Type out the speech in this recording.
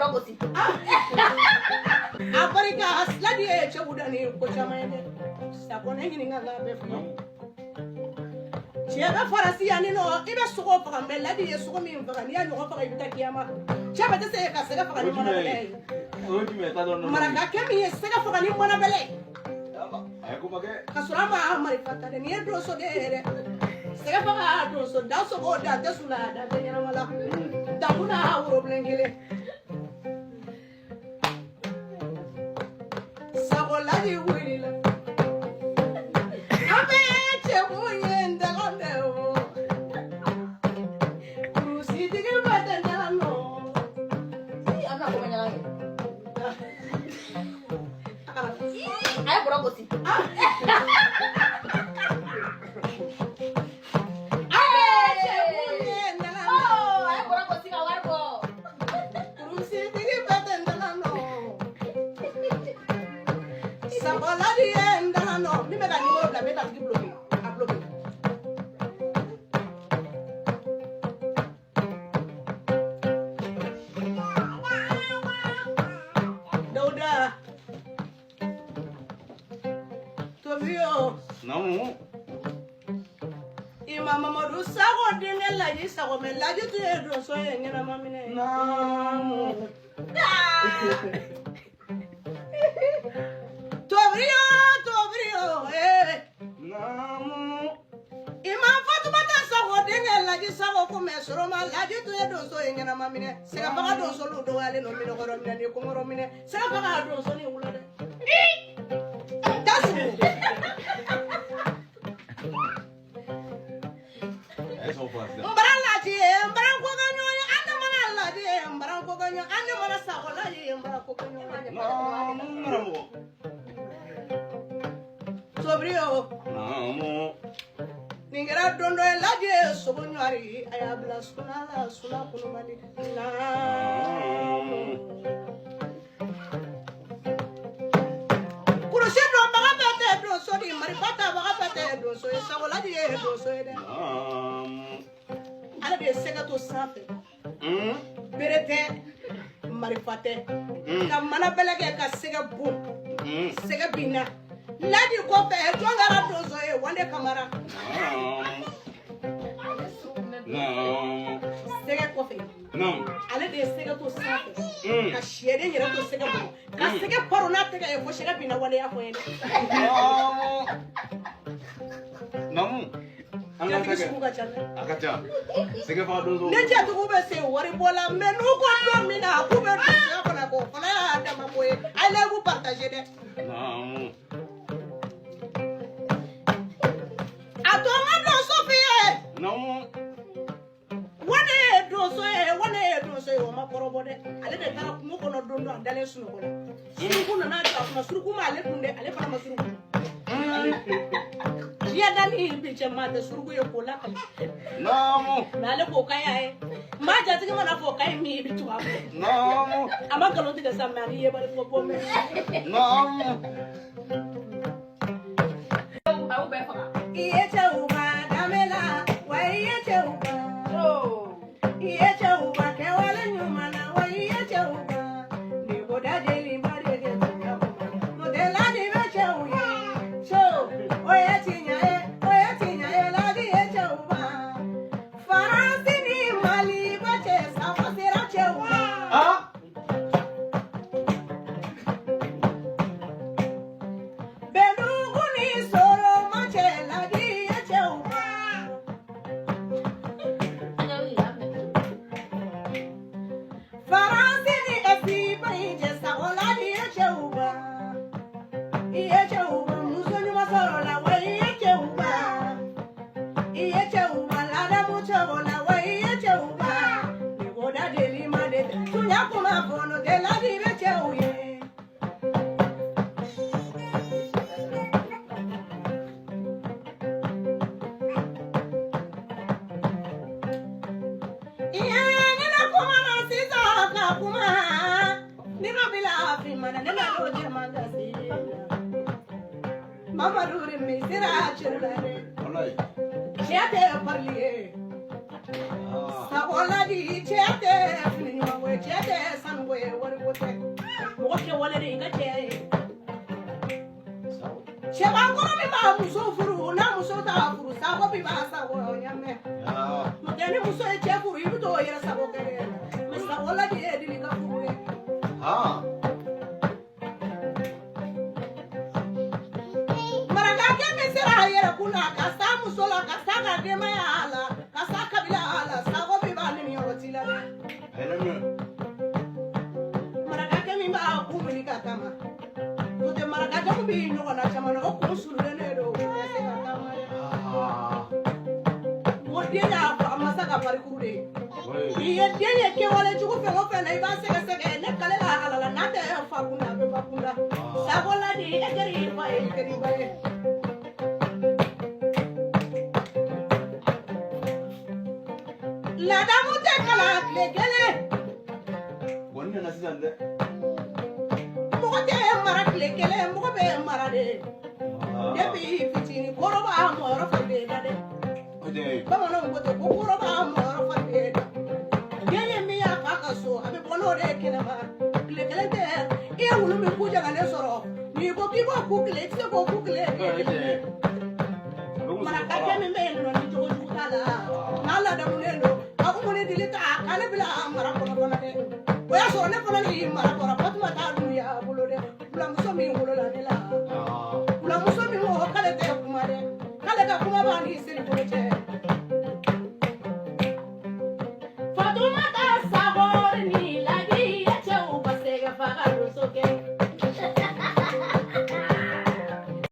bɔrɔ gosi. A barika Ladi ye cɛw da ni ko caman ye dɛ. Sakɔ ne ɲininka n k'a bɛɛ f'i ye. Cɛ bɛ farasi yan nɔ, i bɛ sogo faga, mɛ Ladi ye sogo min faga, n'i y'a ɲɔgɔn faga, i bɛ taa kiyama. Cɛ bɛ tɛ se ka sɛgɛ faga ni O jumɛn manabɛlɛ ye? ye. O ye jumɛn ye? T'a dɔn nɔnɔ. Marakakɛ min ye sɛgɛ faga ni manabɛlɛ ye. A ye ko ma kɛ. Ka sɔrɔ a ma marifa ta dɛ, nin ye donso de ye dɛ. Sɛgɛ faga donso da sogo da tɛ su la, da tɛ ɲɛnama la. Dakun na worobilen kelen. Sago Ladi wulila. An bɛ cɛkun ye n dalan dɛ o. Kurusitigi bɛ tɛ n dalan nɔ. Ii, a bɛna ko ɲaga kɛ. Ii, a ye bɔrɔ gosi. An bɛ cɛkun ye n dalan nɔ. Oh, a ye bɔrɔ gosi ka wari bɔ. Kurusitigi bɛ tɛ n dalan nɔ. Sago Ladi ye n dalan nɔ. Min bɛ ka numéro bila, n bɛ k'a tigi bloqué. A bloqué. Dawuda. Tobiyo. Naamu. Ima Mamadu Sago denkɛ Laji Sago, mɛ Laji tun ye donso ye ɲɛnama minɛ. Naamu. Tobiyo, tobiyo, ee. Naamu. Ima Fatumata Sago denkɛ Laji Sago ko mɛ Soroma Laji tun ye donso ye ɲɛnama minɛ. Sɛgɛfaga donsolu dɔgɔyalen don minɛkɔrɔ minɛ ni kɔngɔrɔ minɛ. Sɛgɛfaga donso ni wula dɛ. Tasugu. A ye sɔgɔ faga sisan. N bara Laji ye, n bara ko ka ɲɔgɔn ye, an ne mana Laji ye, n bara ko ka ɲɔgɔn, an ne mana Sago Laji ye, n bara ko ka ɲɔgɔn ye. Naamu karamɔgɔ. Tobiyo. Naamu. Nin kɛra don dɔ ye, Laji ye sogo ɲɔri, a y'a bila suna la, suna kunumali. Naamu. Kurusi donbaga bɛɛ tɛ donso di, marifa tabaga bɛɛ tɛ donso ye, Sago Laji ye donso ye dɛ. Naamu. Ale de ye sɛgɛ to sanfɛ. Bere tɛ, marifa tɛ. Ka mana bɛlɛ kɛ ka sɛgɛ bon. Sɛgɛ binna. Ladi kɔfɛ, jɔn kɛra donso ye? Wande Kamara. Naamu. Naamu. Sɛgɛ kɔfɛ. Naamu. Ale de ye sɛgɛ to sanfɛ. Ka sɛden yɛrɛ to sɛgɛ bolo. Ka sɛgɛ paro n'a tɛgɛ ye fo sɛgɛ binna, waleya fɔ n ye dɛ. Naamu. Naamu. An ka Jatigi sɛgɛ. sugu ka ca dɛ. A ka ca. Sɛgɛ faga donso. Ne jatigiw bɛ se wari bɔ la, mɛ n'u ko don min na k'u bɛ donsoya fana kɛ, o fana y'a dama ko ye. A ye lɛbu partage dɛ. Naamu. A to n ka donso f'i ye. Naamu. Wane ye donso ye, wane ye donso ye, o ma kɔrɔbɔ dɛ. Ale de taara kungo kɔnɔ don dɔ, a dalen sunɔgɔ la. Suruku nana jɔ a kunna, suruku ma ale dun dɛ, ale fana ma suruku dun. Diɲɛ danni bi cɛ, maa tɛ suruku ye k'o lakali. Naamu. Mɛ ale k'o ka y'a ye. Maa jatigi mana fɔ o ka ye min ye, i bɛ tugu a kɔ. Naamu. A ma nkalon tigɛ sa, mɛ a ni yebali ko bɔ mɛ. Naamu. A y'u bɛɛ faga. I ye cɛw ba danbe la, wa i ye cɛw ba. Oh. I ye cɛw ba kɛwale ɲuman na, wa i ye cɛw ba. Ni ko da jeliba de kɛ tunya kuma. N'o tɛ Ladi bɛ cɛw ye. So, o ye tiɲɛ ye, o ye tiɲɛ ye, Ladi ye cɛw ba. Faransi ni Mali ba cɛ, Sago sera cɛw ma. Ah. Bɛndugu ni Soroma cɛ, Ladi ye cɛw ba. An y'a wuli, a bɛna. Faransi ni Esipaɲi cɛ, Sago Ladi ye cɛw ba. I ye cɛw ba muso ɲuman sɔrɔ la, wa i ye cɛw ba. I ye cɛw ba ladamu cogo la, wa i ye cɛw ba. Ni ko da deli ma de tɛ tunya kuma fɔ, n'o tɛ Ladi bɛ cɛw ye. Iye, ne na kuma na sisan ka kuma. Ni ma bila finman na, ne na don jɛman gasi la. Mamadu mi sera cɛw la dɛ. Walayi. Cɛ tɛ parili ye. Ah. Sago Ladi, cɛ tɛ fini ɲuman ko ye, cɛ tɛ sanu ko ye. i ka cɛya ye. Sago. Cɛbakɔrɔ min b'a muso furu, n'a muso t'a furu, sago bi b'a sago ɲamɛ. Ah. N'o tɛ, ni muso ye cɛ furu, i bɛ t'o yɛrɛ sago kɛ dɛ. Mɛ sago ladi ye dili ka furu dɛ. Ah. Marakakɛ min sera a yɛrɛ kun na ka s'a muso la, ka s'a ka denbaya la, ka s'a kabila la, sago bi b'a nimiyɔrɔ t'i la dɛ. A yɛrɛ minɛ. Marakakɛ min b'a kun wuli ka taama, n'o tɛ marakakɛ min b'i ɲɔgɔnna caman na, o kun sululen de don, o tɛ se ka taama dɛ. Ah. O den y'a a masa ka parikuru de ye. Oui. I ye den ye kɛwale jugu fɛn o fɛn na, i b'a sɛgɛsɛgɛ. Ne kale la Ala la, n'a tɛ fa kunda, a bɛ ba kunda. Sago ladi, e kɛra i fa ye, i kɛra i ba ye. Ladamu tɛ kalan tile kelen. Gɔni nana sisan dɛ. Mɔgɔ tɛ mara tile kelen, mɔgɔ bɛ mara de. Ah. Depuis fitinin, koro b'a mɔyɔrɔ fari bɛ da dɛ. O de ye. Bamananw ko ten ko koro b'a mɔyɔrɔ fari bɛ da. Den ye min y'a fa ka so, a bɛ bɔ n'o de ye kɛnɛma. Tile kelen tɛ. I ye wulu min ku jagalen sɔrɔ, n'i ko k'i b'o ku kile, i tɛ se k'o ku kile tile O de kelen. ye. A bɛ muso Marakakɛ min bɛ yen nɔ, ni jogo jugu t'a la, n'a ladamulen don, a ko mun ni dili ta ka ne bila mara kɔnɔ fana dɛ. O y'a sɔrɔ ne fana ni mara kɔrɔ Fatumata Dunbiya bolo dɛ. Bulamuso min wolola ne la, Ah. bulamuso min ko k'ale tɛ kuma dɛ, k'ale ka kuma b'a ni seli bolo cɛ.